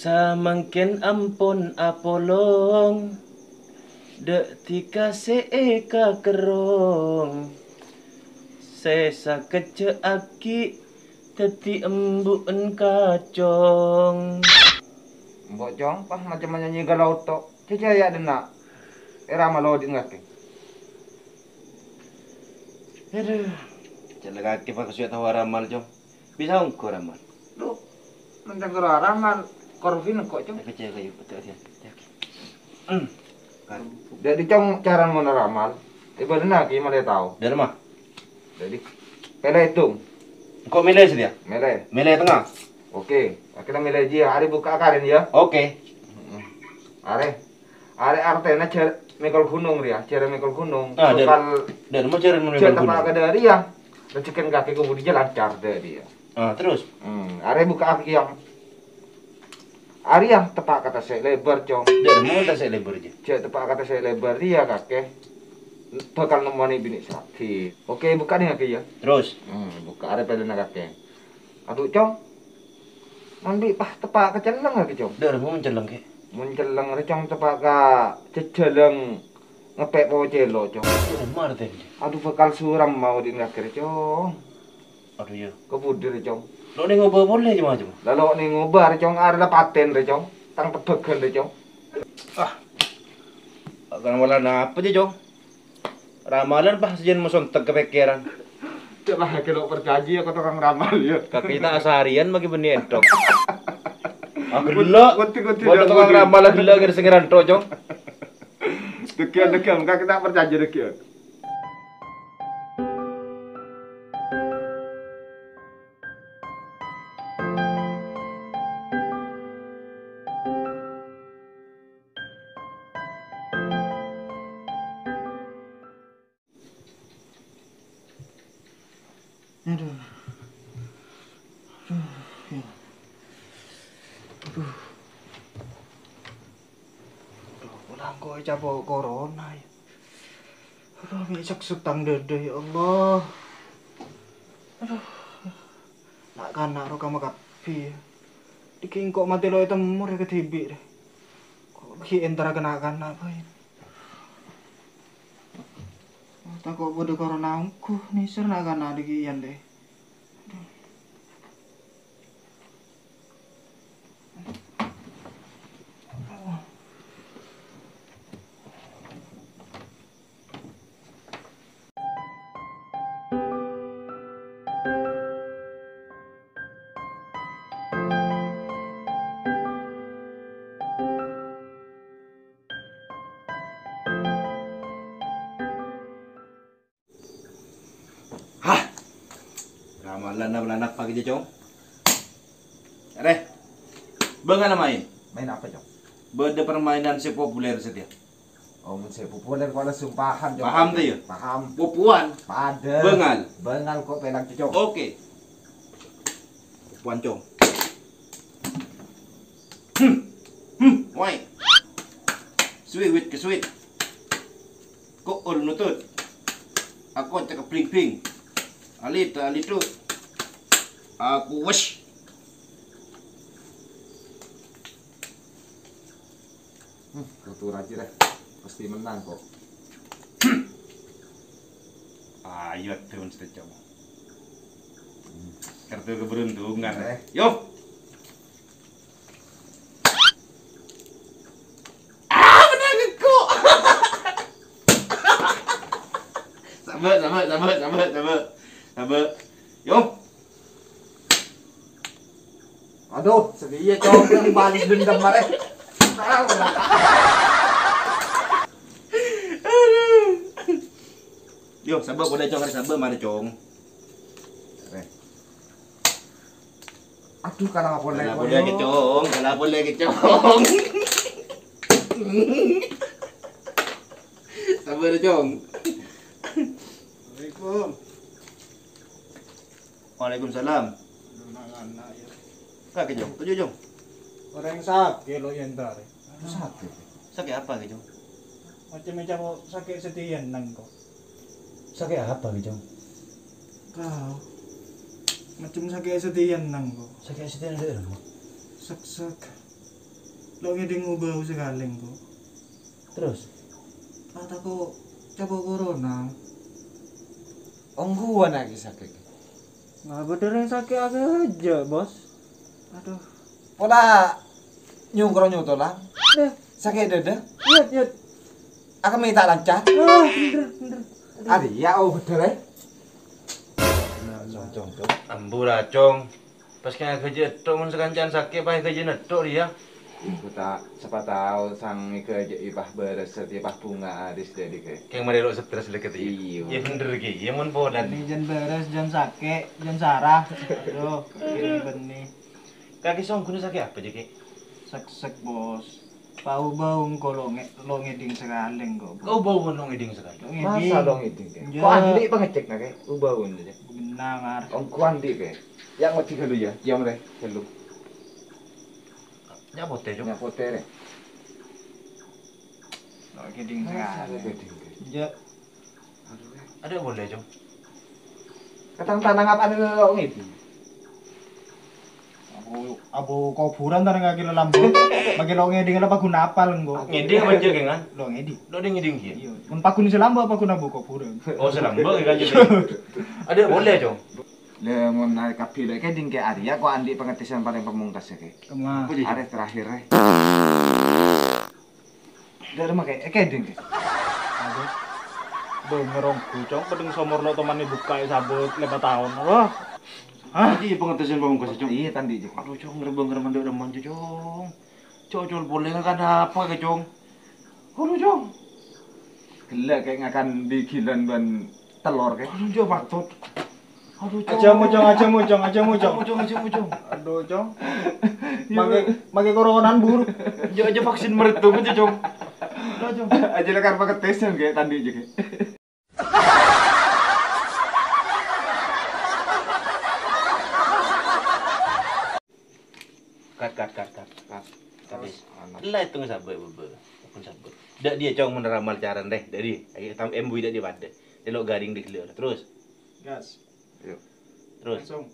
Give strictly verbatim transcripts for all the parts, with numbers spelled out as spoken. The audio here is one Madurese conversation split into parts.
Samangkèn ampon apolong, dâ' dhika sè èkakerrong, sè sakejjhâ' aghi' dhâddhi embu'en kacong. Embu', Cong, pas macem-macem nyèngghâl auto. Cecè ya denna'. Era malo di ngakè. Aduh. Cellengngaghi pas kasuya tao ramal, Cong. Bisa ongghu ramal. Loh, mending karo ramal, korupsi nengko', Cong. Jaga, jaga, yuk, betul dia. Jaga. Hmm. Kan. Jadi, Cong, cara ngono ramal. Ibaratnya lagi mulai tahu. Dari mana? Jadi, pilih itu. Engko' milih sih dia? Milih. Milih tengah. Oke, akhirnya milih dia. Hari buka karin ya. Oke. Mm-mm. Are. Arè artèna jhâr-, mèkol ghunong rèya, jhâr mèkol ghunong. Ah, dâr-, bhâkal dâr-, ma jhâr mèkol jhâr ghunong. Teppa' ka dâri, ya. Rejhekkèn kakè ka budi jâ lancar dâri, ya. Ah, terus? Hmm, arè buka aki yang. Arè yang teppa' ka tasè' lèbâr, Cong. Dâr-, ma tasè' lèbâr, jâ? Jhâ' teppa' ka tasè' lèbâr rèya, kakè. Bhâkal nemmonè binè' sakè'. Oke, buka nih, kakè, ya. Terus? Hmm, buka arè pèlèna kakè. Aduh, Cong. Mon bi' pas teppa' ka celleng lagi, Cong. Dâr, mon celleng, Kè? Mon celleng rè, Cong, teppa' ka jejjhâlâng ngepè' pocèlo, Cong. Omar, Tèn. Aduh, bhâkal suram mau di ngakè rè, Cong. Aduh, iyâ. Ka budi rè, Cong. Lo' nè ngobâ polè, Cong, Cong? Lah, lo' nè ngobâ rè, Cong, arè la patèn rè, Cong. Tang tebbhâghân rè, Cong. Ah. Akan wala napa jâ, Cong? Ramalan pas sajân masontek ka pèkkèran. Cek lah, kè lo' parcajâ ya ka tokang ramal ya. Kakè ta' asarèyan maghi bânnè ènthok. Ah, ghellâ'. Ngerti, ngerti, Bâdâ ngerti. Tokang ramal ghellâ' ngèrèng sè ngèranto, Cong. Dâgghiân, dâgghiân. Kakè ta' parcajâ dâgghiân. Aduh. Aduh, ya. Aduh. Aduh, pulang kok capo corona, ya. Aduh, mè' seksek tang dâdâ, ya Allah. Aduh. Na'-kana' rowa kamma kabbhi, ya. Dâgghi' engko' matè lo' ètemmo rè kadhibi' rè. Ko' ghi' entara ka na'-kana' bhâi. Tako' bâdâ corona ongghu, nèser na'-kana' dâgghi' iyân dâ. Hah. Ramalan apa anak pagi, Cong? Arè. Bângal maèn. Maèn apa, Cong? Bâdâ permainan sè populer satèya. Oh, mon sè populer kok langsung paham, Cong. Paham, tuh, ya? Paham. Pupuan. Padâ. Bângal. Bângal kok pèlang, Cong. Oke. Pupuan, Cong. Hmm. Hmm. Woi. Suwi wit ke suwit. Ko'ol nutut. Ako cakep bling-bling. Alit, alitu. Aku wes. Hmm, kebetulan aja deh. Pasti menang kok. Ayo, turun seteca. Kartu keberuntungan. Eh. Yo. Ah, menang kok. Sabar, sabar, sabar, sabar, sabar. Sabar. Yo. Aduh, sedih ya, Cong, yang balas dendam, mare. Yo, sabar, udah, Cong, sabar, mari, Cong. Aduh, kalah polè, kalah polè, Cong, kalah polè, Cong. Sabar, Cong. Assalamualaikum. Waalaikumsalam. Aduh, nak, nak, ya. Kakè, Cong. Tuju, Cong. Orang sakit lo yang tadi. Sakit. Sakit apa, Cong? Macam-macam sakit setian nang kok. Sakè' apa, Cong? Kau. Macem sakè' setian nang kok. Sakè' setian dâ' remma? Sek-sek. Lo' ngèdhing obâ sakalè, Ko'. Terros? Ah, tako' cobâ corona. Ongghuwân lagi sakè'. Nah, bâdâ rèng sakè' akajâ, Bos. Aduh. Pola nyokro nyotolang. Eh. Sakè' dâdâ. Yet, yet. Akemmè ta' lancar. Ah, bhender, bhender. Aduh. Arèya, oh, bhender, eh. Nah, Cong, Cong, Cong. Ambu ra, Cong. Pas kèng ghâjhi ètto' mon sakanca'an sakè', pas ghâjhi ètto' rèya. Engko' ta', sapa tao sang èghâjâ'â pas bârâs, pas bhunga arès dâri kè. Kèng marè lo' stres lèkèt, iyâ? Iyâ. Iyâ, bhender, Ki. Iyâ, mon polana. Ini jân bârâs, jân sakè', jân sara. Aduh, ini bânnè. Kakè songghuna sakè' apa, Ki? Sek-sek, Bos. Pau-bau engko' lo' ngè-, lo' ngèdhing sakalè, engko', Bos. Kau bau lo' ngèdhing sakalè? Lo' ngèdhing. Masa lo' ngèdhing, Kè? Iyâ. Kok andi' pangecek, na, Kè? Ubau, Kè. Benar. Ongghun andi', Kè. Yang mati ghâllu, yâ. Yâ, mrè, ghâllu. Nya' potè, Cong. Nya' potè, rè. Lo' ngèdhing sakalè. Masa lo' ngèdhing, Kè? Iyâ. Aduh, eh. Aduh, boleh, Cong. Katang tanang apa nih lo' ngèdhing? Abu, abu kuburan tanang kaki lelambut. Bagi lo' ngèdhing la paghun apal engko'. Ngèdhing apa aja, Kèng, kan? Lo' ngèdhing. Lo' ngèdhing, Kèng? Iyâ. Mon paghun sè lambâ' paghun abu kuburan. Oh, sè lambâ', Kèng, kan, jadi. Aduh, boleh, Cong. Lah, mon kabbi lo' ngèdhing, Kè, arèya kok andi' pangatèsan palèng pamongkas, Kè. Kemma. Apa, Ji? Arè terakhir, eh. Dâ'remma, Kè, èkèdhing, Kè. Aduh. Bângèr ongghu, Cong, peddheng somor lo' toman èbukka' è sabâ' lèma taon. Wah. Hah? Iki pangatèsan pamongkas, Cong. Iyâ, tandhi, Cong. Aduh, Cong, bângèr mandhâ' dâmman, Cong. Cocol polè ngakan apa, Kè, Cong? Aduh, Cong. Ghellâ', Kè, ngakan bigilan bân tellor, Kè. Aduh, Cong, patot. Aduh, Cong. Aja mucong, aja mucong, aja mucong. Aja mucong, aja mucong. Aduh, Cong. Iyâ. Make, make koronan buruk. Aja, aja vaksin meretung aja, Cong. Aduh, Cong. Aja lakar paketesan, Kè, tandhi aja, Kè. Cut, cut, cut, cut. Cut. Terros, anak. Lah, itu sabâ', bâbâ. Pun sabâ'. Dâ' dhiyâ, Cong, mon ramal carana, dâ' dhiyâ. Ayo, tam-, embuy dâ' dhiyâ padâ. Delok garing di gelar. Terros. Gas. Ayo. Terros. Langsung.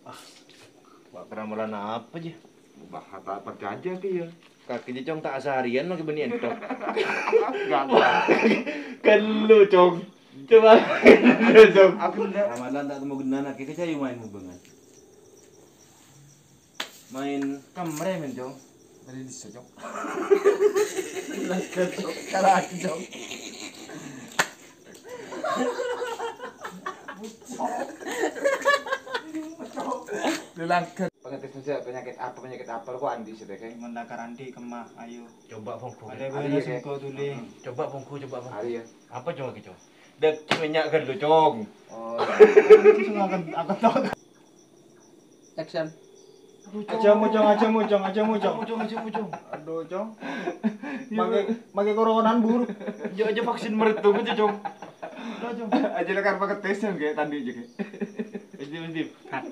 Ah, Pak, keramalan apa, Ji? Bah, tak percaya ki, ya. Kaki, Ji, Cong, ta' asarian lagi bânnè entok. Ganteng. Kan lu, Cong. Coba. Cong. Aku ndak. Ramalan ta' temu genana, ki kecayu main mubengan. Main kamre, men, Cong. Dari desa, Cong. Laga, Cong. Karaki, Cong. Lelanggar. Pengetes saja penyakit apa, penyakit apa kok andi sedekah? Mon lakar andi kemah, ayo. Coba bungku. Ada Ari, beres ya, engko' duli. Coba bungku, coba bungku. Ari, ya. Apa, Cong, lagi, Cong? Dek minyak kan lu, Cong. Oh, iya. Langsung akan, akan tahu. Action. Aja mucong, aja mucong, aja mucong. Aja mucong, aja mucong. Aduh, Cong. Iya. Make, make koronan buruk. Aja, aja vaksin meretung aja, Cong. Aduh, Cong. Aja lakar paketesan kayak tandhi juga. Wis, wis, wis. Cut.